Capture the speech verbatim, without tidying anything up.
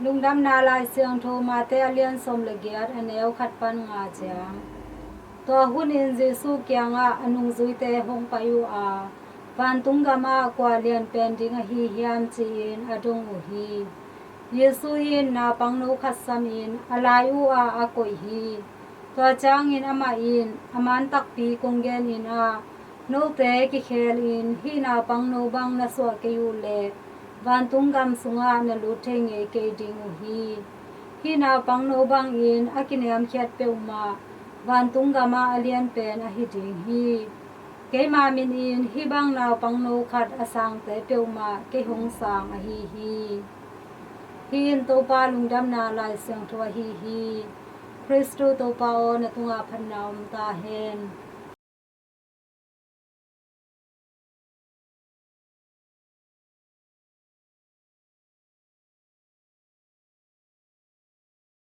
Lungdamna Lai Siangtho Mate a lian sawm le giat, a neu khat pan nga ciang. Tua hunin Jesuh kiangah a nungzuite hong pai uh a, "Vantung gamah kua lian pen ding ahi hiam?" ci-in a dong uh hi. Jesuh in naupangno khat samin a lai uh ah a koih hi. Tua ciangin amah in, "A man takpi kong genin ah, note kikhelin hih naupangno bang na suah kei uh leh vantung gam sungah na lut thei ngei kei ding uh hi. Hih naupangno bangin a kiniamkhiat peuhmah vantung gamah a lian pen ahi ding hi. Keima minin hih bang naupangno khat a sangte peuhmah kei hong sang ahi hi." Hih in Topa Lungdamna Lai Siangtho ahi hi. Khristu Topa aw, na tungah phatna om ta hen.